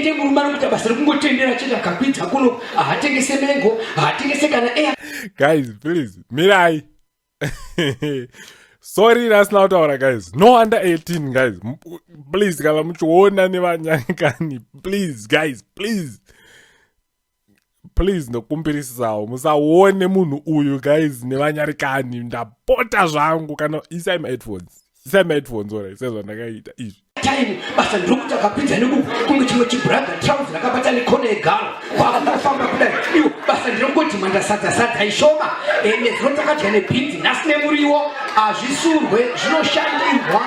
Ende murume ari kuita basa rekungotendera chete akakwidza kuno haatengese mengo haatengese kana air. Guys, please, mirai. Sorry rasina kutaura guys. No under 18 guys. Please kana muchiona nevanyangani, please guys, please. Please ndokumbirisisawo musaone munhu uyu guys nevanyarikani ndapota zvangu kana isai maheadphones. Isai maheadphones ora sezvandakaita izvi. Time basa ndiri kuti akapinza neku kunge chimwe chibrother trouser rakabata nekona yegaro kwakungofamba kudai iwo basa ndiri kungoti manda sadza sadza ishoma ende zino takadya nebhinzi nhasi nemuriwo hazvisurwe zvinoshandirwa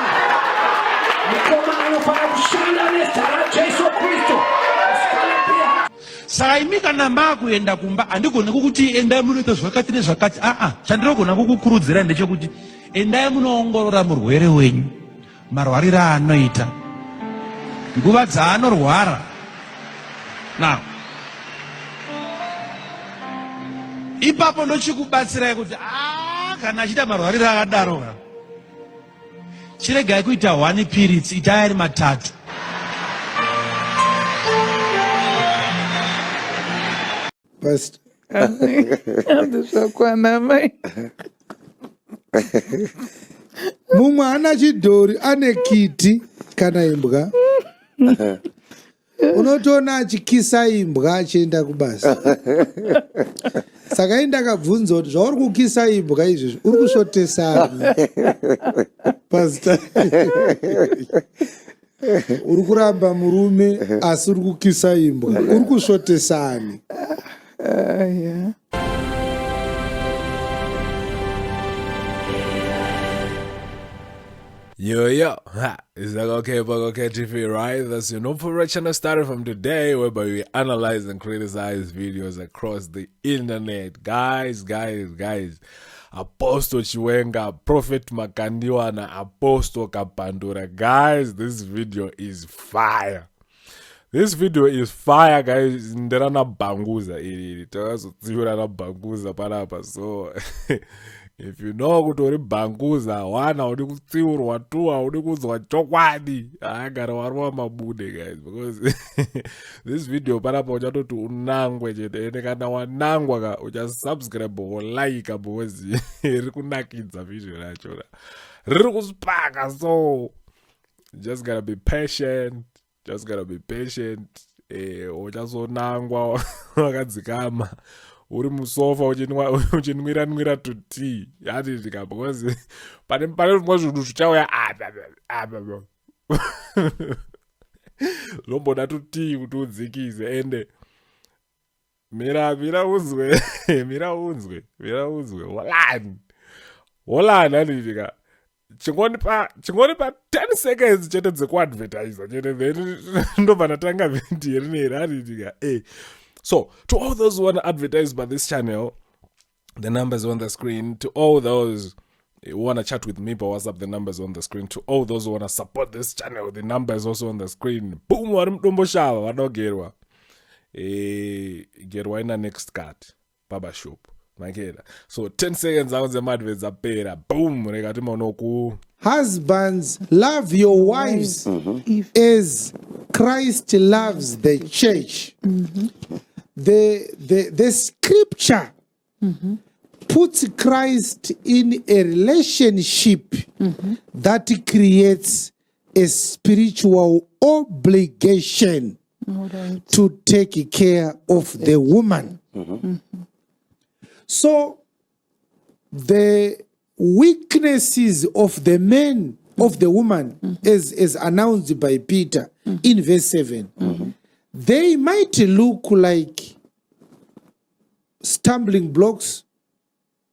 mukoma anofanira kushanda nezita raJesu Kristu. Saka imi kana makuenda kumba handigoni kukuti endai munoita zvakati nezvakati aa chandinogona kukukurudzirai ndechekuti endai munoongorora murwere wenyu marwariro aanoita nguva dzaanorwara now ipapo ndochikubatsirai kuti ah, kana achiita marwariro akadaro ka chiregai kuita one piritsi itai ari matatu. Pastor. Zvakwana mai. Mumwe haana chidhori ane kiti kana imbwa. Unotoona achikisa imbwa achienda kubasa. Saka ini ndakabvunza kuti zvauri kukisa imbwa izvezvi uri kusvotesani? Pastor. Uri kuramba murume asi uri kukisa imbwa uri kusvotesani? Yeah. Yo, yo, ha, it's like okay, but okay, TV, right? That's your no favorite channel starting from today, whereby we analyze and criticize videos across the internet. Guys, guys, guys, Apostle Chiwenga, Prophet Makandiwa, and Apostle Kapandura. Guys, this video is fire. This video is fire, guys. Nderana banguza iri. Takazotsiurana banguza panapa. So if you know kuti uri banguza, wana uri kutsiurwa tu, haudi kunzwa chokwadi. Agara warova mabude guys, because this video panapa uchatoti unangwe chete. Ende kana wanangwa ka uchasubscribe or like because riri kunakidza video racho. Riri kuspaka, so just gotta be patient. Just gotta be patient. Uchazonangwa wakadzikama uri musofa uchinwira nwira to tea yatitika, because pane zvimwe zvinhu zvichauya apa apa znomboda to tea kuti udzikise. Ende mira mira unzwe, mira unzwe, mira unzwe. Holani holani handitika chingonipa 10 seconds chete dzekuadvertisa chete, then ndobva ndatanga video rineri handitika. So to all those who want to advertise by this channel, the numbers on the screen. To all those who want to chat with me by WhatsApp, the numbers on the screen. To all those who want to support this channel, the numbers also on the screen. Boom, vari muDomboshava vanogerwa gerwa ina next card baba shop makera. So 10 seconds angu dzemadverts apera. Boom, rega timonoku. Husbands, love your wives as Christ loves the church. The scripture puts Christ in a relationship that creates a spiritual obligation to take care of the woman. So the weaknesses of the man, of the woman, as announced by Peter in verse 7, they might look like stumbling blocks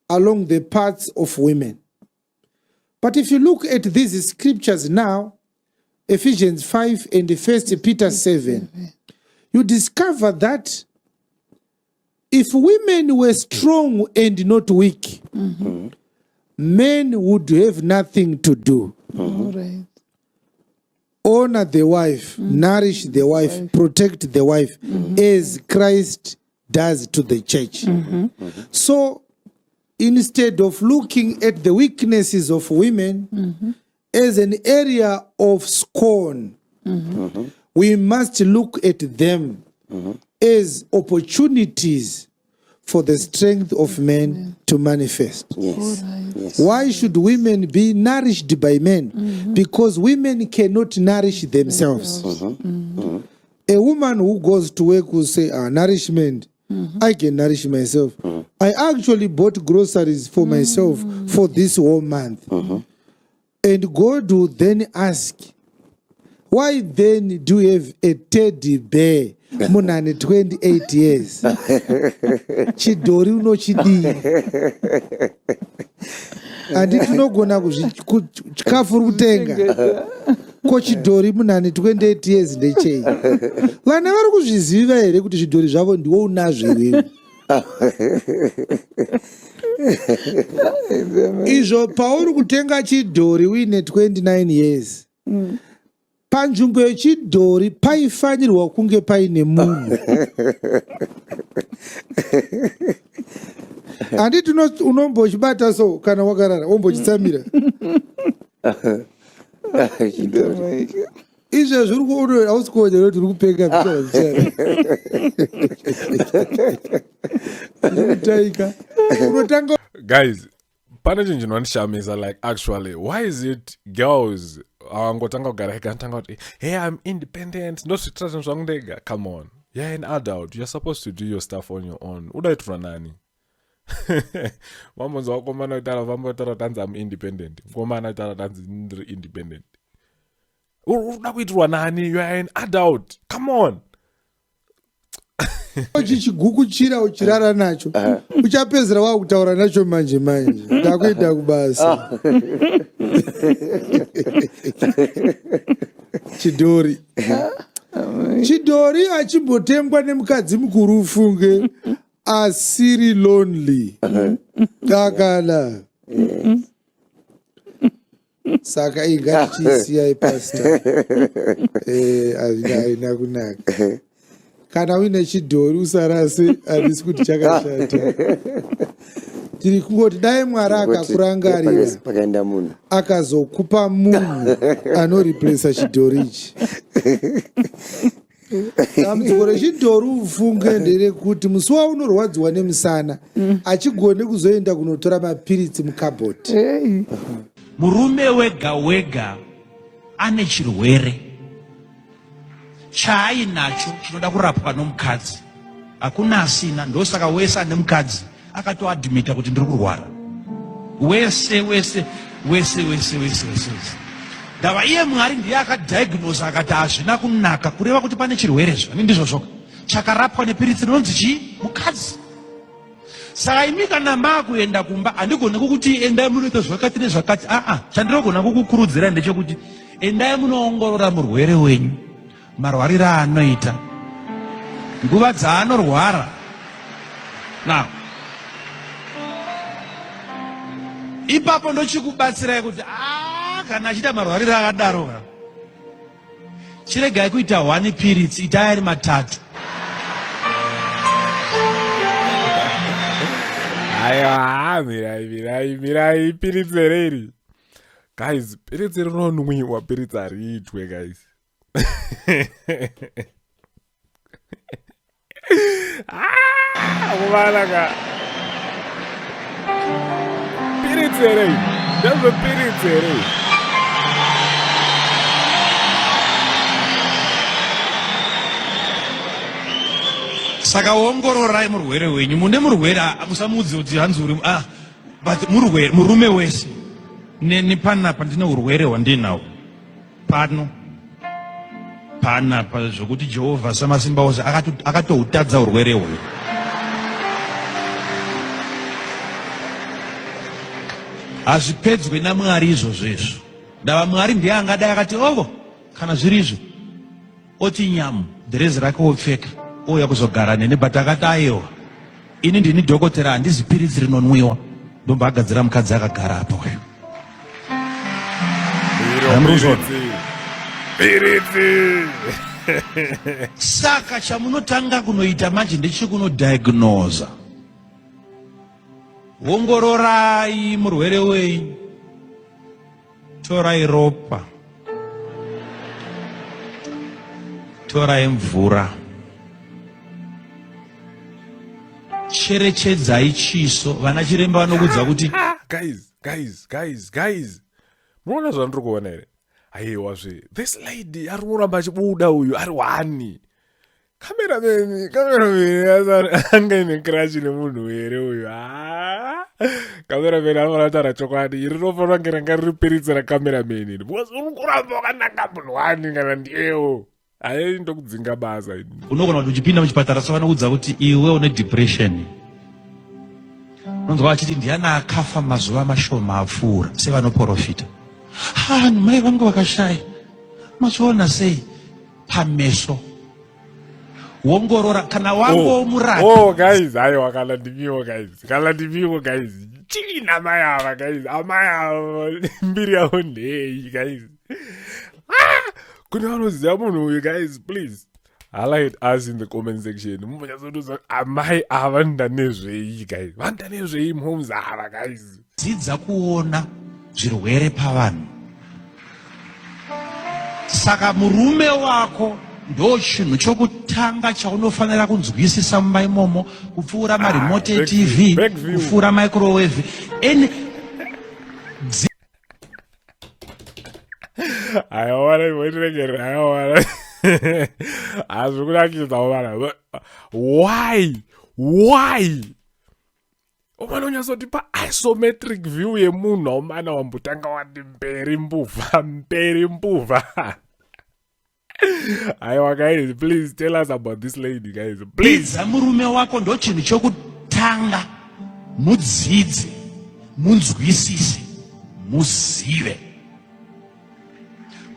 along the paths of women. But if you look at these scriptures now, Ephesians 5 and 1 Peter 7, you discover that if women were strong and not weak, men would have nothing to do. All right. Honor the wife, nourish the wife, protect the wife, as Christ does to the church. So instead of looking at the weaknesses of women as an area of scorn, We must look at them as opportunities for the strength of men to manifest. Why should women be nourished by men? Because women cannot nourish themselves. A woman who goes to work will say, ah, nourishment, I can nourish myself. I actually bought groceries for myself for this whole month. And God will then ask, why then do you have a teddy bear munhu ane 28 years? Chidhori unochidii? Handiti unogona chikafu uri kutenga, ko chidhori munhu ane 28 years ndechei? Vana vari kuzviziva here kuti zvidhori zvavo ndiwo unazvo iwewe? Izvo pauri kutenga chidhori uine 29 years, panzvimbo yechidhori paifanirwa kunge paine munhu. Handiti unombochibata so kana wakarara, wombochitsamira? Chidhori. Izvezvi uri kuona, hausi kuona kuti uri kupenga zvichara zvichara utaika unotanga. Guys, pane chinhu chinondishamisa. Like, actually, why is it girls angotanga kugara ega anotanga kuti, "Hey, I'm independent, ndozviitira zvinhu zvangu ndega"? Come on, you're an adult, you're supposed to do your stuff on your own. Udaitirwa nani? Vambonzwa vakomana kutaura, vambotaura kuti anzi, "Am independent." Mukomana kutaura kuti anzi, "Ndiri independent." Uri kuda kuitirwa nani? You are an adult, come on. Chichigukuchira uchirara nacho, uchapedzera wakutaura nacho manje manje, ndakuenda kubasa. Chidhori, chidhori achimbotengwa nemukadzi mukuru, ufunge asiri lonely akana. Saka iyi ngatichiisiyai, pastor. Haina kunaka. Kana uine chidhori usarase, handisi kuti chakashata, tiri kungoti dai Mwari akakurangarira pakaenda munhu akazokupa munhu anoreplacer chidhori ichi. Dambudziko rechidhori, ufunge, nderekuti musi waunorwadziwa nemusana, achigone kuzoenda kunotora mapiritsi mukabhoti. Hey. Murume wega wega ane chirwere chaainacho chinoda kurapwa nomukadzi. Hakuna asina. Ndosaka wese ane mukadzi akatoadmita kuti ndiri kurwara. Wese wese wese wese wese wese wese. Ndava iye Mwari ndiye akadiagnosa akati hazvina kunaka, kureva kuti pane chirwere. Zvani ndizvozvoka chakarapwa nepiritsi rinonzi chii? Mukadzi. Saka imi kana maakuenda kumba, handigoni kukuti endai munoita zvakati nezvakati. Aa, chandinogona kukukurudzirai ndechekuti endai munoongorora murwere wenyu, marwariro aanoita, nguva dzaanorwara. Now ipapo ndochikubatsirai kuti a kana achiita marwariro akadaro ka, chiregai kuita one piritsi, itai ari matatu. Aiwa, mirai, mirai, mirai. Piritsi here iri, guys? Piritsi rinonwiwa, piritsi hariitwe, guys. Ah, kuvanaka piritsi here iri? Ndezvepiritsi here iri? Saka ongororai murwere wenyu. Mune murwere, ah, musamuudze kuti hanzi uri, ah, but murwere, murume wese neni panapa ndine urwere hwandinahwo pano panapa, zvokuti Jehovha Samasimba Ose akatoutadza urwere hwe. Hazvipedzwe naMwari izvozvo izvo. Ndava Mwari ndiye angadai akati ovo kana zviri izvo, oti nyamu dhirezi rake, wopfeka, ouya kuzogara neni. But akati aiwa, ini ndini dhokotera, handizi piritsi rinonwiwa. Ndomba agadzira mukadzi akagara apa uyu. Iro Hamuruzvona. Piritsi, piritsi. Saka chamunotanga kunoita manje ndechekunodiagnosa. Ongororai murwere wenyu, torai ropa. Torai mvura. Cherechedzai chiso. Vana chiremba vanokudza kuti ah, guys, guys, guys, guys. Munoona zvandiri kuona here? Aiwa zve. This lady ari kuramba achibuda uyu ari one. Cameraman, cameraman anga ine crush nemunhu here uyu? Ah. Cameraman anofanira kutaura chokwadi. Iri rinofanira kunge ranga riri piritsi racameraman iri. Because uri kuramba wakananga munhu wani kana ndiyewo. Hayi ndokudzinga basa ini. Unogona kuti uchipinda muchipatara so vanokuudza kuti iwe une depression. Unonzwa vachiti ndiani akafa mazuva mashoma apfuura sevanoporofita. Ha, mai vangu vakashaya. Mazviona sei? Pameso. Wongorora kana wango oh, murapi. Oh guys, aiwa kana ndimiwo guys. Kana ndimiwo guys. Chii namai ava guys? Amai ava mbiri yavo ndei guys. Ah! Kune vanoziva munhu uyu guys, please. Highlight us in the comment section. Mumbonyatsotiudza amai ava vanoda nezvei guys. Vanoda nezvei moms ava guys. Dzidza kuona zvirwere pavanhu. Saka murume wako ndo chinhu chokutanga chaunofanira kunzwisisa mumba imomo kupfuura maremote ah, etv kupfuura microwave any aiwana ivotiregerera aiwana hazvi kunakidza vana why why umana unyatsotipa isometric view yemunhu aumana wambotanga wati mberi mbuvha mberi mbuvha. Aiwa guys, please tell us about this lady guys, please. Dzidza murume wako ndo chinhu chokutanga, mudzidze, munzwisise, muzive.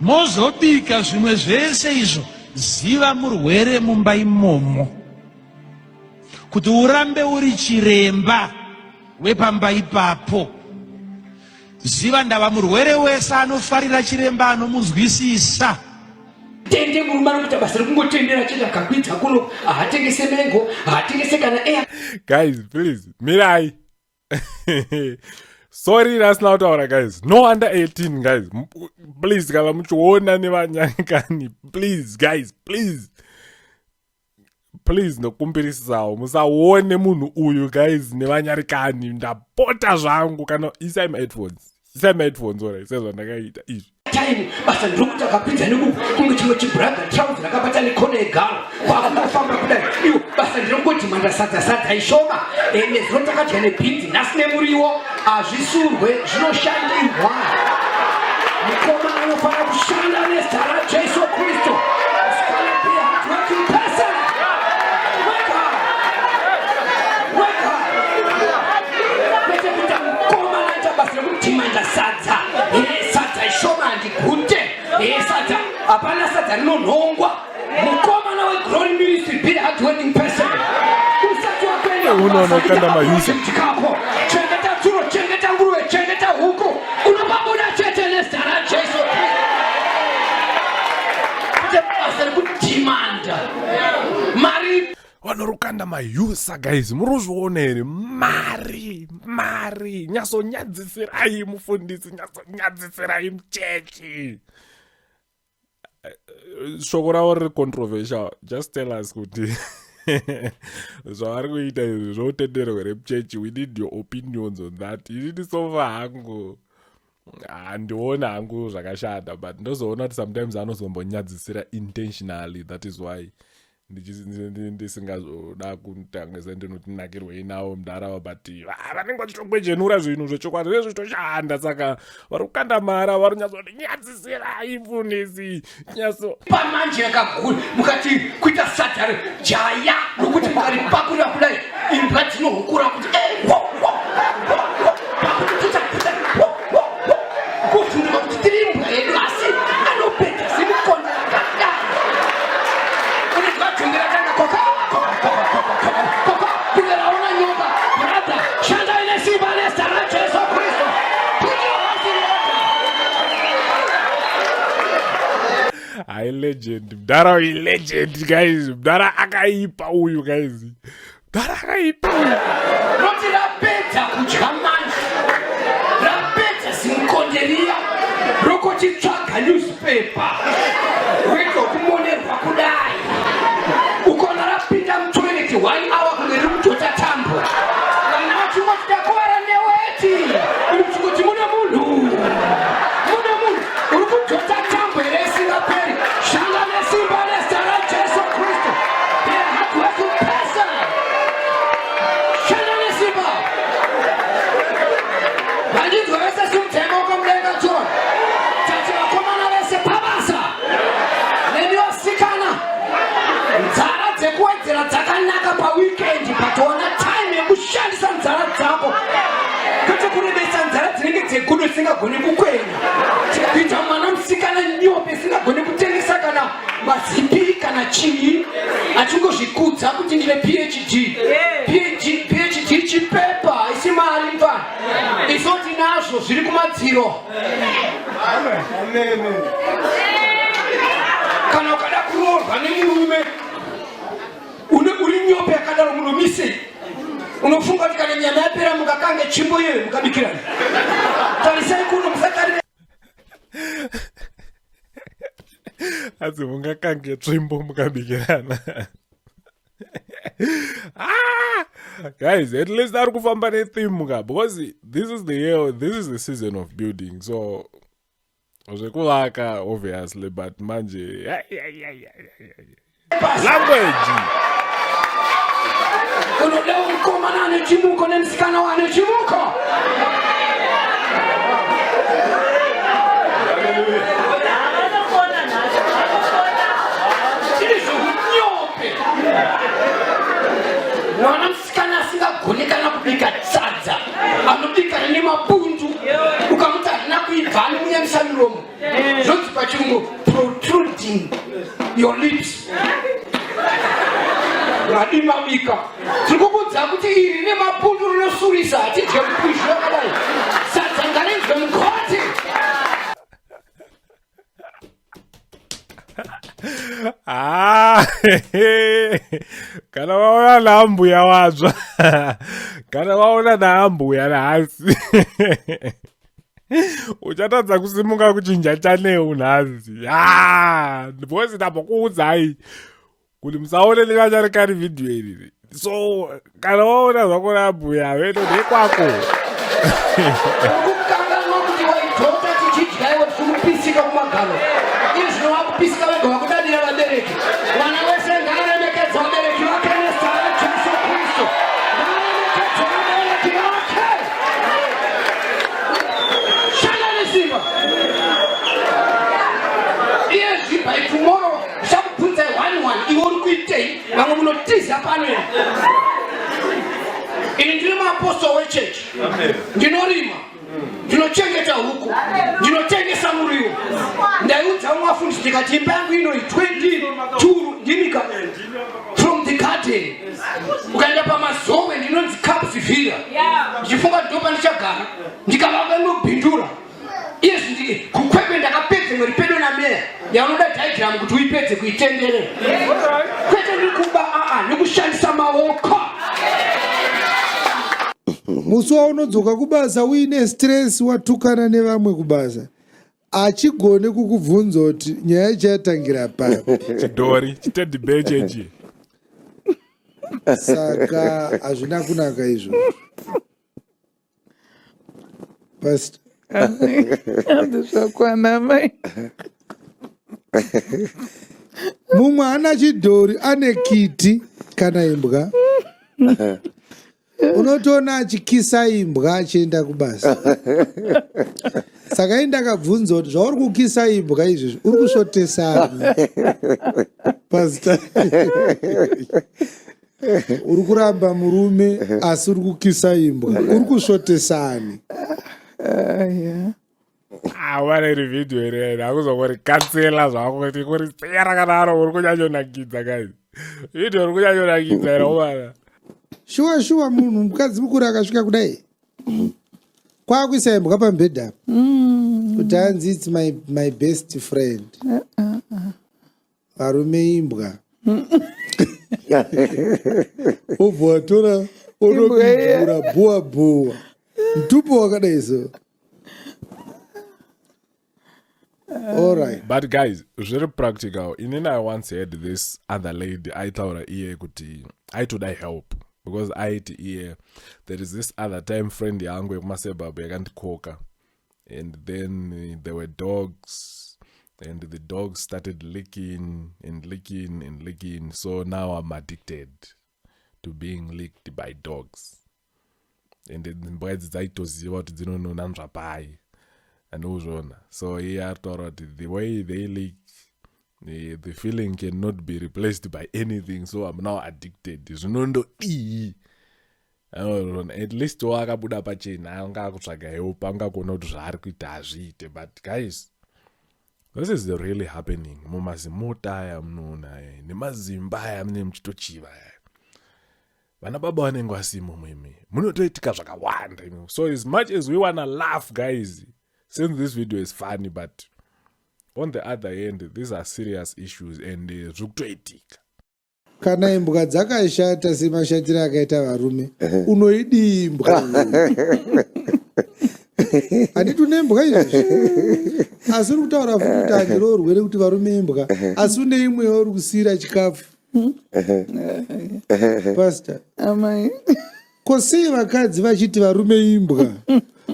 Mozobika zvimwe zvese izvo, ziva murwere mumba imomo kuti urambe uri chiremba wepamba ipapo. Ziva ndava murwere wese anofarira chiremba anomunzwisisa. Tende murume anokuita basa rekungotendera chete akakwidza kuno haatengese mengo haatengese kana air. Guys, please, mirai. Sorry rasina kutaura guys. No under 18 guys. Please kana muchiona nevanyangani please guys, please. Please ndokumbirisisawo musaone munhu uyu guys nevanyarikani ndapota zvangu kana isai maheadphones isai maheadphones ora sezvandakaita izvi time basa ndiri kuti akapinza nekunge chimwe chibrother trouser rakabata nekona yegaro kwakungofamba kudai iwo basa ndiri kungoti manda sadza sadza ishoma ende zino takadya nebhinzi nhasi nemuriwo hazvisurwe zvinoshandirwa mukoma anofanira kushanda nezita raJesu Kristu. Musikana be a hardworking person. Work hard. Work hard. Kwete kuita mukoma anoita basa rekudhimanda sadza. Hee sadza ishoma handigute. Hee sadza hapana sadza rinonhongwa. Mukomana weGlory Ministry be a hardworking person. Usati wakuenda Unoona kubasa, kukanda ita mayusa. kaproject kako. Chengeta tsuro, chengeta nguruve, chengeta huku. Unopabuda chete nezita raJesu Kristu. Kwete basa rekudhimanda mari. Vanorukanda mayusa guys, muri kuzviona here? Mari, mari, nyatsonyadzisirai mufundisi, nyatsonyadzisirai muchechi. Shoko ravo riri controversial. Just tell us kuti zvavari kuita izvi zvotenderwa here muchechi. We need your opinions on that. Inini sofa hangu handiona hangu zvakashata, but ndozoona kuti sometimes anozombonyadzisira intentionally. That is why ndisingazoda kutangisa ndinoti nakirwei nawo mudharawa, but vanenge vachitogwejenura zvinhu zvechokwadi zve zvitoshanda. Saka vari kukanda mara vari kunyatsoti nyadzisirai mfundisi nyatso pamanje yakagura mukati kuita sadza jaya nokuti mukaripakurira kudai imbwa dzinohukura kuti eh, wo, wo, wo, wo. Pakuti kuita kuita wo, wo, wo. Kuvhunduka kuti tiri imbwa yedu, asi anopedza semukonde akadai unenge wadzongera tanga koka koka koka koka koka koka kunge raona nyoka. Brother, shandai nesimba nezita raJesu Kristu. Put your house in order. Hai, legend mudhara uyu, legend guys. Mudhara akaipa uyu guys, mudhara akaipa uyu. Roti rapedza kudya manje, rapedza zimukonde riya rokochitsvaga newspaper rega kumonerwa kudai. Bhaketi one hour kunge riri kudhota tambo. Vana vachingoti takuvara neweti. Uri kuchingoti mune munhu. Mune munhu. Uri kudhota tambo here isingaperi. Shanda nesimba nezita raJesu Kristu. Be a hardworking person. Shanda nesimba. Vandinzwa vese simudzai maoko mudenga tione. Tati vakomana vese pabasa. Nemi vasikana. Nzara dzekuwedzera dzakanaka paweekend but wana time yekushandisa nzara dzako. Kwete kurebesa nzara dzinenge dzegudo dzisingagoni kukwenya. Kuita mwana musikana nyope isingagoni kutengesa kana mazipi kana chii achingozvikudza kuti ndine PhD. PhD PhD chipepa isi mari mfana. Isu tinazvo zviri kumadziro. Kana ukada kuroorwa nemurume une uri nyope yakadaro munomisei? Unofunga kuti kana nyama yapera mukakange tsvimbo iyoyo mukabikirana. Tarisai kuno musatarire Hanzi mungakange tsvimbo mukabikirana. Ah! Guys, at least ari kufamba netheme ka because this is the year, this is the season of building. So zvekuvaka obviously but manje language unoda mukomana ane chimuko nemusikana wane chimuko. Tiri zvokunyope. Mwana musikana asingagoni kana kubika sadza anobika rine mapundu ukamuti harina kuibva anomunyamisa miromo zvinonzi pachirungu protruding your lips radimabika tiri kukuudza kuti iri rine mapundu rinosurisa hatidye mupwizhi wakadai sadza ngarinzwe mukoti. Ah, kana waona naambuya wadzva kana waona naambuya nhasi uchatadza kusimuka kuchinja chaneu nhasi ah, because ndambokuudzai kuti musaone ndikanyarikari vhidhiyo iri so kana waona zvako rambuya veto ndekwako kukanganwa kuti waidhota tichidya iwe tichikupisika kumagaro iri zvino wakupisika vega wakudadira vabereki mwana wese ngaaremekedza vabereki vake nezita rajesu kristu ngaaremekedze vabereki vake shanda nesimba iyezvi by tomorrow ndichakubvunzai one one iwe uri kuitei vamwe munotiza pano ini ini ndiri muapostle wechechi ndinorima ndinochengeta huku ndinotengesa muriwo ndaiudza umwe afundisi ndikati imba yangu inoyi 22 ndimika from the garden ukaenda pamazowe ndinonzi caps villa ndichifunga kuti ndopandichagara ndikavaka ndobhindura Iye kukwekwe ndakapedza imwe ripedo nameya yaunoda diagram kuti uipedze kuitenderera kwete nekuba aa nekushandisa maoko. Musi waunodzoka kubasa uine stress watukana nevamwe kubasa achigone kukubvunza kuti nyaya ichatangira papi. Chidhori chitedhi bechechi. Saka hazvina kunaka izvo. Pastor. Zvakwana mai. Mumwe ana chidhori ane kiti kana imbwa. Unotoona achikisa imbwa achienda kubasa. Saka ini ndakabvunza kuti zvauri kukisa imbwa izvezvi uri kusvotesani? Pastor. Uri kuramba murume asi uri kukisa imbwa uri kusvotesani. Awana iri vhidhiyo iri ndakuzongori kansela zvako kuti kurisiya rakadaro uri kunyanyonakidza guys vhidhiyo uri kunyanyonakidza iri omana. Shuwa shuwa munhu mukadzi mukuru akasvika kudai kwakuisa imbwa pamubhedha apa kuti hanzi its my, my best friend. Varume imbwa. Obva watora onobvura bhuwa bhuwa. Mtupo wakadai so. All right. But guys, very practical. Inini I once heard this other lady aitaura iye kuti Aitoda help because aiti iye, there is this other time friend yangu yekumasebhabhu yakandikoka, and then there were dogs and the dogs started licking and licking and licking, so now I'm addicted to being licked by dogs. And imbwa idzi dzaitoziva kuti dzinononanzva pai, andikuzviona. So iye aritaura kuti the way they lick, the feeling cannot be replaced by anything, so I'm now addicted. Zvinondodii? At least wo akabuda pachena, anga akutsvaga help, anga kuona kuti zvaari kuita hazviite. But guys, this is really happening mumazimota aya munoona aya nemazimba aya mune muchitochiva aya. Vana baba vanenge vasimo muimi, munotoitika zvakawanda imi. So as much as we wanna laugh, guys, since this video is funny, but on the other hand, these are serious issues and zviri kutoitika. Kana imbwa dzakashata semashatiro akaita varume, unoidii imbwa? Handiti une imbwa izvozvi, asi uri kutaura futi kuti handiroorwe nekuti varume imbwa, asi une imwe yauri kusiyira chikafu, pastor. Amai. Ko sei vakadzi vachiti varume imbwa,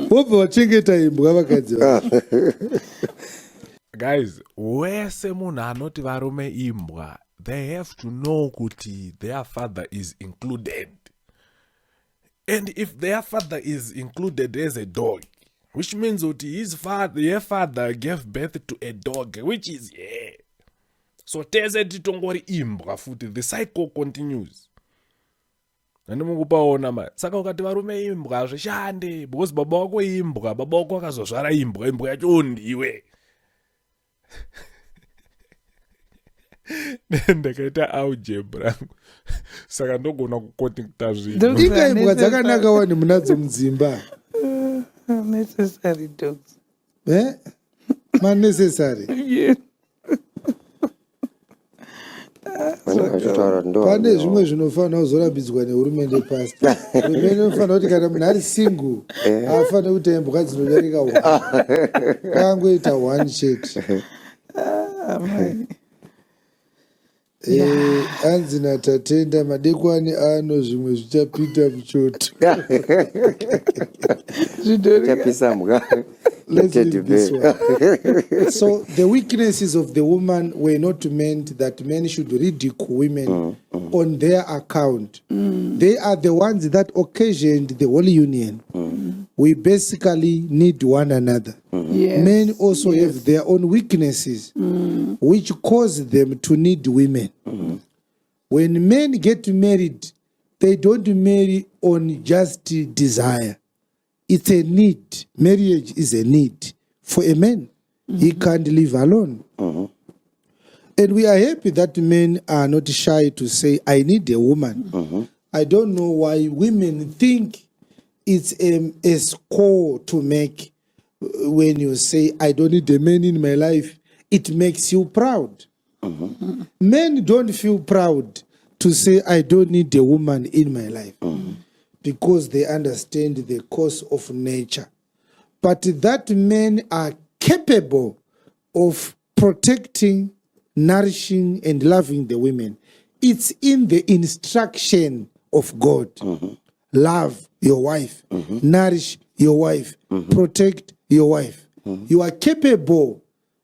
vobva vachengeta imbwa vakadzi vacho? Guys, wese munhu anoti varume imbwa, they have to know kuti their father is included, and if their father is included as a dog, which means kuti his father, her father gave birth to a dog, which is, yeah, so tese titongori imbwa futi. The cycle continues. Handimukupaona ma saka ukati varume imbwa, hazvishande because baba wako imbwa, baba wako akazozvara imbwa, imbwa yacho ndiwe. Ndakaita algebra, saka ndogona kuconnecta zvinhu. Dogs Inga are imbwa dzakanaka wani munadzo mudzimba. Necessary dogs. Eh? Manecessary. Yes. Vanenge vachitaura kuti ndo Pane varume zvimwe zvinofanira kuzorambidzwa nehurumende, pastor. Hurumende inofanira kuti kana munhu ari single, haafaniri kuita imbwa dzinodarika one, kangoita one chete. Amai. Hanzi naTatenda, madekwani ano zvimwe zvichapinda muchoto. Zvidhori. Chapisa mbwa. Let's Teddy leave this bear. one. So the weaknesses of the woman were not meant that men should ridicule women on their account. They are the ones that occasioned the whole union. We basically need one another. Men also have their own weaknesses, which cause them to need women. When men get married, they don't marry on just desire. It's a need. Marriage is a need for a man. He can't live alone. And we are happy that men are not shy to say, "I need a woman." I don't know why women think it's a score to make when you say, "I don't need a man in my life." It makes you proud. Men don't feel proud to say, "I don't need a woman in my life," because they understand the course of nature. But that men are capable of protecting, nourishing, and loving the women, it's in the instruction of God. Love your wife, nourish your wife, protect your wife. You are capable,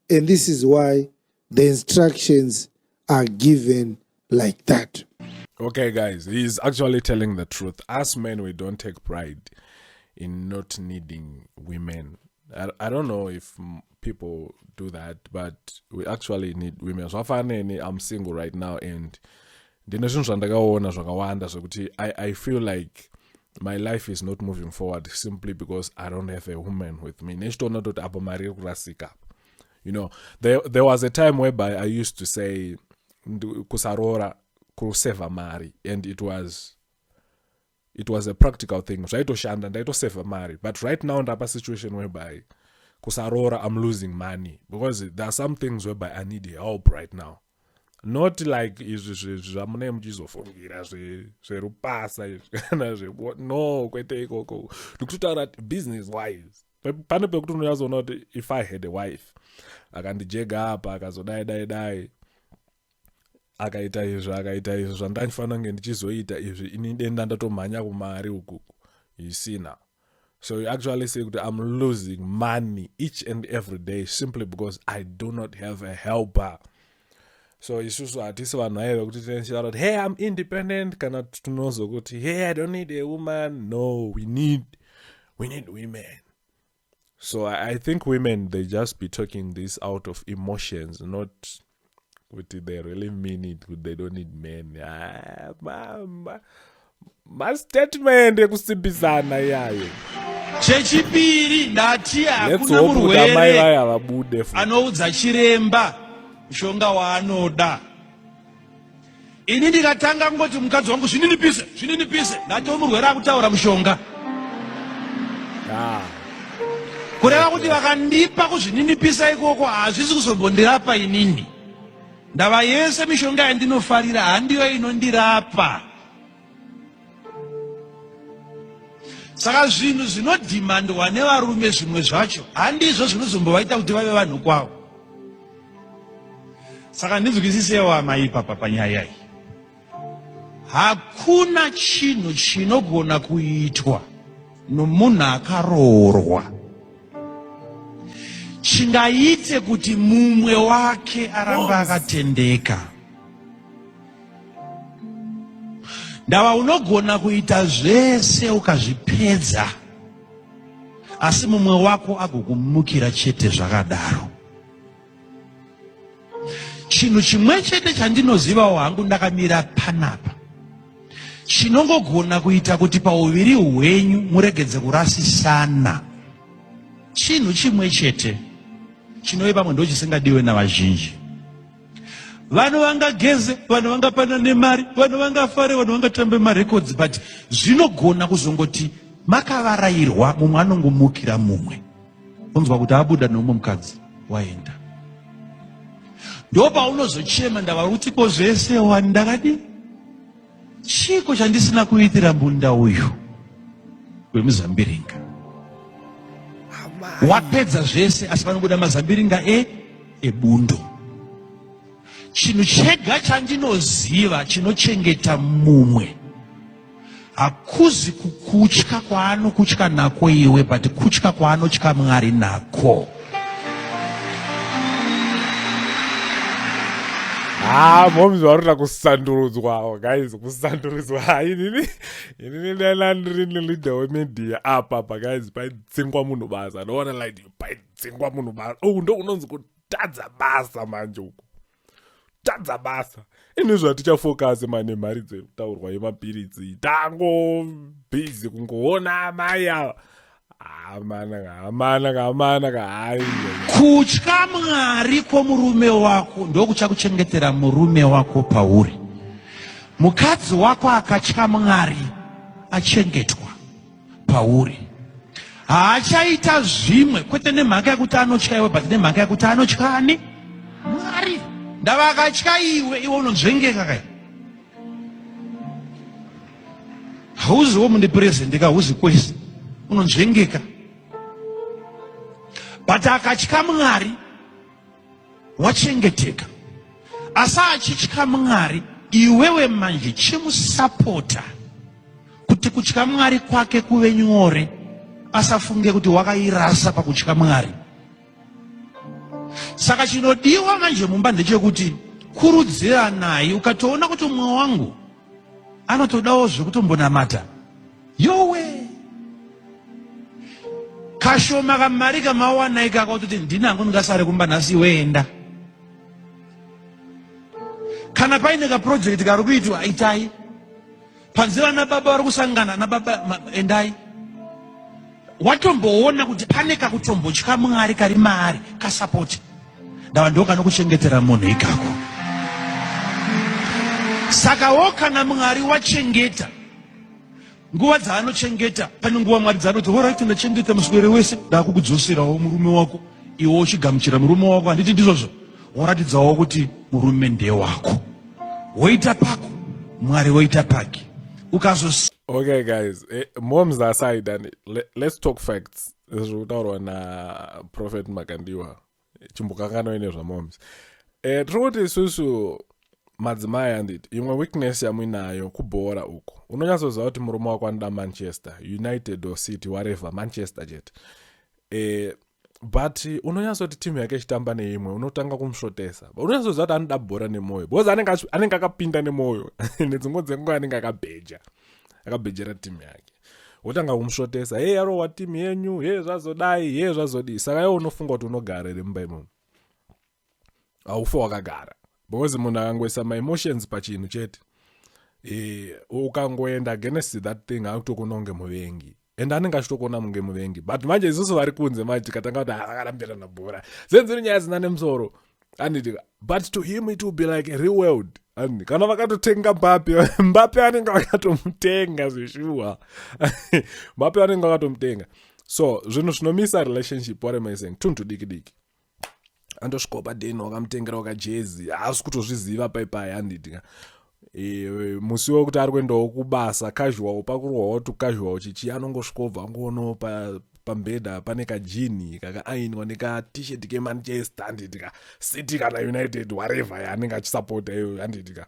and this is why the instructions are given like that. Okay, guys, he's actually telling the truth. Us men, we don't take pride in not needing women. I don't know if people do that, but we actually need women. Zvafaneni, I'm single right now, and ndine zvinhu zvandakaona zvakawanda zvekuti I feel like my life is not moving forward simply because I don't have a woman with me. Nechitoona kuti apo mari iri kurasika. There was a time whereby I used to say kusaroora kusevha mari, and it was a practical thing. Zvaitoshanda, ndaitosevha mari. But right now ndapa situation whereby kusaroora, I'm losing money because there are some things whereby I need help right now, not like izvi zvamunee muchizofungira zverupasa izvi kana no, kwete ikoko. Ndikutotaura business wise, pane pekuti unonyazoona kuti if I had a wife akandijega apa, akazodai dai dai. Akaita izvi, akaita izvi zvandandifanira kunge ndichizoita izvi, ini denda ndatomhanya kumari ukuku. You see now, so you actually say kuti I'm losing money each and every day simply because I do not have a helper. So isusu hatisi vanhu vaive vekuti tinenge kuti, "Hey, I'm independent," kana tinozokuti, "Hey, I don't need a woman." No, we need women. So I think women, they just be talking this out of emotions, not kuti they really mean it, kuti they don't need men. Ah, mastatement ekusimbisana iyayo. Chechipiri, ndati hakuna murwere amai vaya vabude anoudza chiremba mushonga waanoda. Ini ndikatanga kungoti mukadzi wangu, "Zvininipise, zvininipise," ndatiwo murwere akutaura mushonga. Ah. Kureva kuti vakandipa kuzvininipisa ikoko hazvisi kuzombondirapa inini. Ndava yese mishonga yandinofarira handiyo inondirapa. Saka zvinhu zvinodhimandwa nevarume zvimwe zvacho handizvo zvinozombovaita kuti vave vanhu kwavo. Saka ndinzwisisewo, amai, ipapa panyaya iyi, hakuna chinhu chinogona kuitwa nomunhu akaroorwa chingaite kuti mumwe wake arambe akatendeka. Ndava unogona kuita zvese ukazvipedza, asi mumwe wako agokumukira chete. Zvakadaro, chinhu chimwe chete chandinozivawo hangu ndakamira panapa chinongogona kuita kuti pauviri hwenyu muregedze kurasisana, chinhu chimwe chete chinove pamwe ndo chisingadiwe navazhinji. Vanhu vangageze, vanhu vangapana nemari, vanhu vangafare, vanhu vangatambe marecords, but zvinogona kuzongoti makavarayirwa, mumwe anongomukira mumwe, unzwa kuti abuda neumwe mukadzi, waenda. Ndo paunozochema, ndava kuti ko zvese wani ndakadii, chiko chandisina kuitira munda uyu wemuzambiringa? Wapedza zvese, asi panobuda mazambiringa ebundo. Chinhu chega chandinoziva chinochengeta mumwe hakuzi kukutya kwaanokutya nako iwe, but kutya kwaanotya Mwari nako. Ha, moms varikuda kusandurudzwa, guys, kusandurudzwa. Inini ndana ndiri leader wemedia apa pa, guys, paidzingwa munhu basa. Ndoona like paidzingwa munhu basa. Oh, ndo kunonzi kutadza basa manje uku, tadza basa. Ini zvatichafocus mane mari dzekutaurwa yemapiritsi, tango busy kungoona amai ava. Amana, amana, amana, hai. Kutya Mwari kwomurume wako ndokuchakuchengetera murume wako pauri. Mukadzi wako akatya Mwari, achengetwa pauri. Haachaita zvimwe kwete nemhaka yekuti anotya iwe, but nemhaka yekuti anotya ani? Mwari. Ndava akatya iwe, iwe unonzvengeka kai. Hauziwo mundipurezendi ka, hauzi kwese, unonzvengeka. But akatya Mwari, wachengeteka. Asi achitya Mwari, iwewe manje chimusapota kuti kutya Mwari kwake kuve nyore, asafunge kuti wakairasa pakutya Mwari. Saka chinodiwa manje mumba ndechekuti kurudziranai. Ukatoona kuti mumwe wangu anotodawo zvekutombonamata, yowe, kashoma kamari kamawana ikako, kutoti ndinango, ndingasare kumba nhasi, iwe enda. Kana paine kaproject kari kuitwa, itai. Panze vana baba vari kusangana nababa, endai. Watomboona kuti pane kakutombotya Mwari kari maari, kasapoti. Ndava ndo kanokuchengetera munhu ikako. Saka wo kana Mwari wachengeta, nguva dzaanochengeta, pane nguva Mwari dzaanoti, "Alright, ndachengeta muswere wese, ndakukudzoserawo murume wako." Iwe uchigamuchira murume wako, handiti ndizvozvo? Woratidzawo kuti murume ndewako, woita pako, Mwari woita pake. Ukazos Okay guys, moms aside and let's talk facts. Zviri kutaurwa naProphet Makandiwa, chimbokanganoi nezvamoms. Tiri kuti isusu Madzimai handiti imwe weakness yamuinayo kubhora uku. Unonyatsoziva kuti murume wako anoda Manchester United or City whatever, Manchester chete. Eh, but unonyatsoti timu yake ichitamba neimwe unotanga kumusvotesa. Unonyatsoziva kuti anoda bhora nemwoyo because anenge anenge akapinda nemwoyo nedzimwe dzenguva anenge akabheja. Akabhejera timu yake. Wotanga kumusvotesa, hey yarohwa timu yenyu, hey zvazodai, hey zvazodii. Saka iwe unofunga kuti unogara here mumba imomo? Haufe wakagara because munhu akangoisa maemotions pachinhu chete e, ukangoenda against that thing akutokuona kunge muvengi and anenge achitokuona munge muvengi but manje isusu vari kunze manje tikatanga kuti ah, vakarambirana bhora zenziri nyaya dzina nemusoro anditi but to him it will be like a real world and kana vakatotenga mbape mbape anenge vakatomutenga zveshuwa mbape anenge vakatomutenga so zvinhu zvinomisa relationship what am I saying tunhu tudiki diki andosvikawo padeni wakamutengera wakajezi haasi kutozviziva paipai handiti ka e, musi wekuti ari kuendawo kubasa casual pakurohwawo tu casual chichi anongosvikobva angoonawo pa pambhedha pane kajini kakaainwa nekatshirt kemanchester handiti ka city kana united whatever yaanenge achisapota iyoyo handiti ka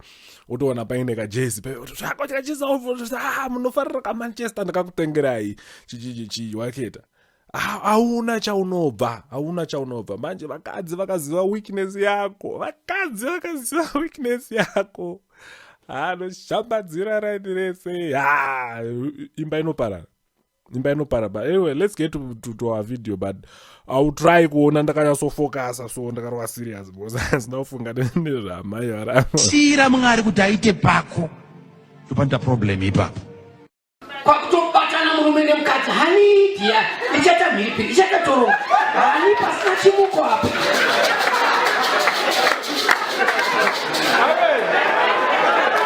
otoona paine kajezi ah, munofarira kamanchester ndakakutengerai chichichichi waketa hauna chaunobva hauna chaunobva manje vakadzi vakaziva weakness yako vakadzi vakaziva weakness yako anoshambadzira raini rese ha imba inoparara imba inopara but anyway let's get to, to, to our video but i will try kuona ndakanyatsofocasa so ndakarova serious because handina kufunga nezvamai varamo siyira mwari kuti aite pako ndopanoita problem ipapo Kwakutobatana murume nemukadzi hani dia ichaita mhiripiri ichaita torongo hani pasina chimuko apa.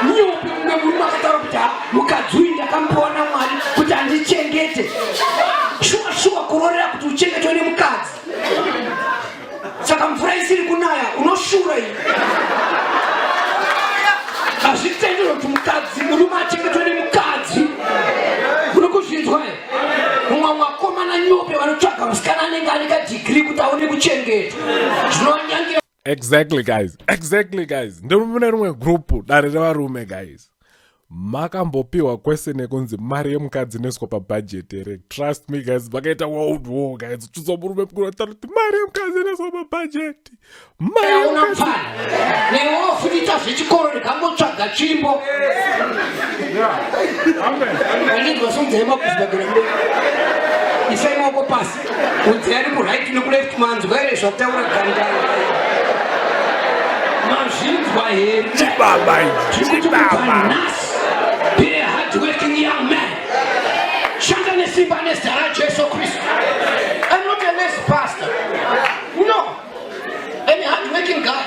Nyope mumwe murume akataura kuti ha mukadzi uyu ndakamupiwa namwari kuti andichengete. Shuwa shuwa kurorera kuti uchengetwe nemukadzi. Saka mvura isiri kunaya unoshura iyi. Hazvitenderwe kuti mukadzi murume achengetwe nemukadzi. Muri kuzvinzwa here? Mumwe mwakomana nyope vanotsvaga musikana anenge ane kadigiri kuti aone kuchengetwa. Zvinovanyangira. Exactly guys, exactly guys. Ndiri mune rimwe group dare revarume guys. Makambopiwa kwese nekunzi mari yemukadzi inoiswa pabudget here? Trust me guys, vakaita world war guys. Chuzwa murume mukuru ataura kuti mari yemukadzi inoiswa pabudget. Mari yemukadzi. Newewo futi ita zvechikoro ndikambotsvaga tsvimbo. Amen. Sunzai makuzvibagera mberi. Isai maoko pasi. Unzai ari kuright nekuleft manzwa here zvataura gandanga. Mazvinzwa here? Chibaba ichi. Chibaba. Be a hardworking young man. Shanda nesimba nezita raJesu Kristu. I'm not a lazy pastor. No. I'm a hardworking guy.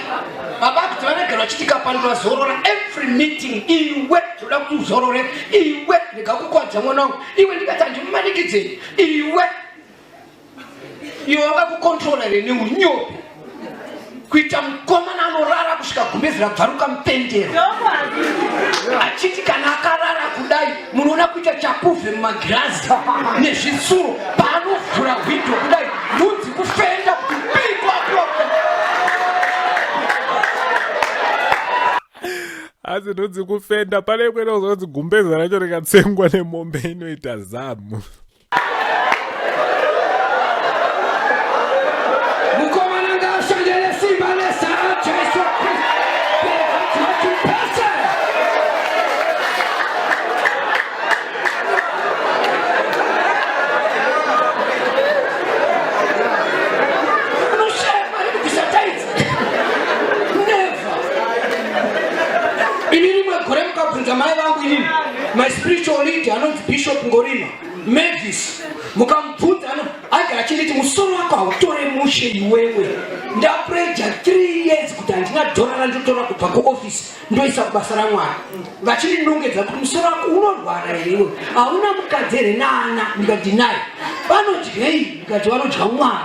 Baba kuti vanogara vachiti kapandura zorora every meeting iwe toda kuti uzorore iwe rega kukwadza mwana wangu iwe ndikati handimumanikidzei iwe iwe wakakukontrola here neunyope kuita mukomana anorara kusvika gumbezi rabvaruka mupendero achiti kana akarara kudai munoona kuita chakuvhe mumagirazi nezvitsuro paanovhura hwindo kudai nhunzi kufenda kuti pikwapiwa asi nhunzi kufenda pane kwene kuzonzi gumbezi racho rikatsengwa nemombe inoita zamu Mukomana ngaashande nesimba nezita raJesu Kristu. Be a hardworking person. Unoshaya mari kubvisa taidzi. Never. Ini rimwe gore mukabvunza mai vangu inini, my spiritual leader anonzi Bishop Ngorima. Mavis mukamubvunza ano agara achinditi musoro wako hautore mushe iwewe ndapreja 3 years kuti handina dhora randotora kubva kuofisi ndoisa kubasa ramwari vachindinongedza kuti musoro wako unorwara here iwe hauna mukadzi here naana ndikati naye vanodyei ndikati vanodya mwari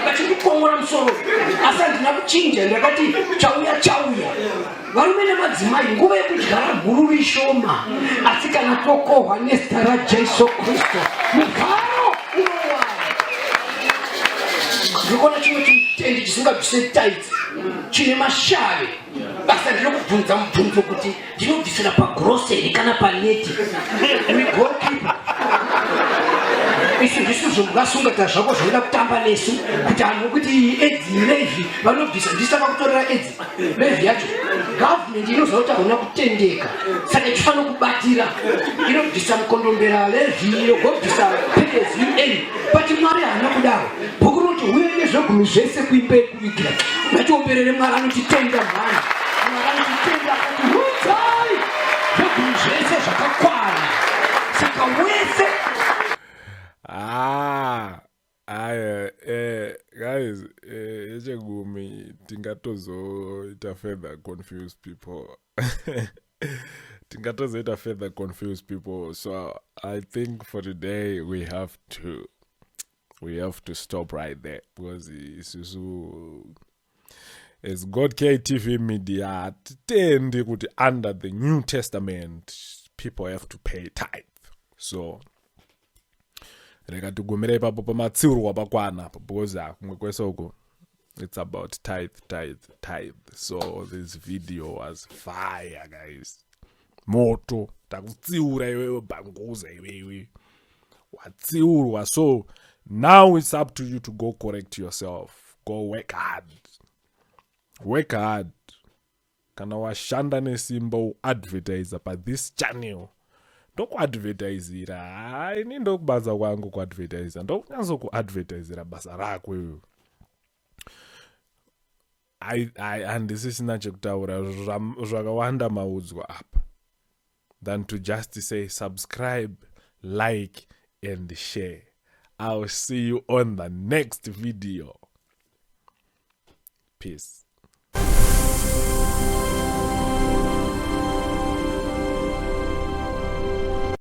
vachindikongora musoro asi handina kuchinja ndakati chauya chauya varume nemadzimai nguva yekudyara mhururu ishoma asi kana tokohwa nezita rajesu kristu mugaro unowana. Ndinokuona chimwe chimutendi chisingabvise tithe chine mashave. Basa ndinokubvunza mubvunzo kuti ndinobvisira pagrocery kana paneti. Uri goalkeeper. Isu ndisu zvomukasunga zvako zvinoda kutamba nesu kuti anhu kuti edzi levy vanobvisa ndisaka kutorera edzi levy yacho. Government inoziva kuti hauna kutendeka saka ichifanira kubatira inobvisa mukondombera levy yogobvisa pay as you earn but Mwari haana kudaro. Bhuku rinoti huyai nezvegumi zvese kuimba yekuvigira. Ngatiomberere Mwari anotitenda mhani. Mwari anotitenda akati hudzai zvegumi zvese zvakakwana. Saka wese Ah, aya guys, yechegumi tingatozoita further confuse people. Tingatozoita further confuse people. So I think for today we have to stop right there because isusu as God KTV Media hatitendi kuti under the New Testament people have to pay tithe. So rega tigumire ipapo pamatsiurwa pakwana apo because kumwe kwese uko it's about tithe, tithe, tithe. So this video was fire, guys. Moto takutsiura iwewe, bhanguza iwewe watsiurwa. So now it's up to you to go correct yourself. Go work hard, work hard. Kana washanda nesimba uadvertisa pathis channel, ndokuadvertisira. Hai, ini ndokubasa kwangu kuadvertisa, ndokunyatsokuadvertisira basa rako iwewe. Handisisina chekutaura zvakawanda maudzwa apa than to just say subscribe, like and share. I'll see you on the next video. Peace.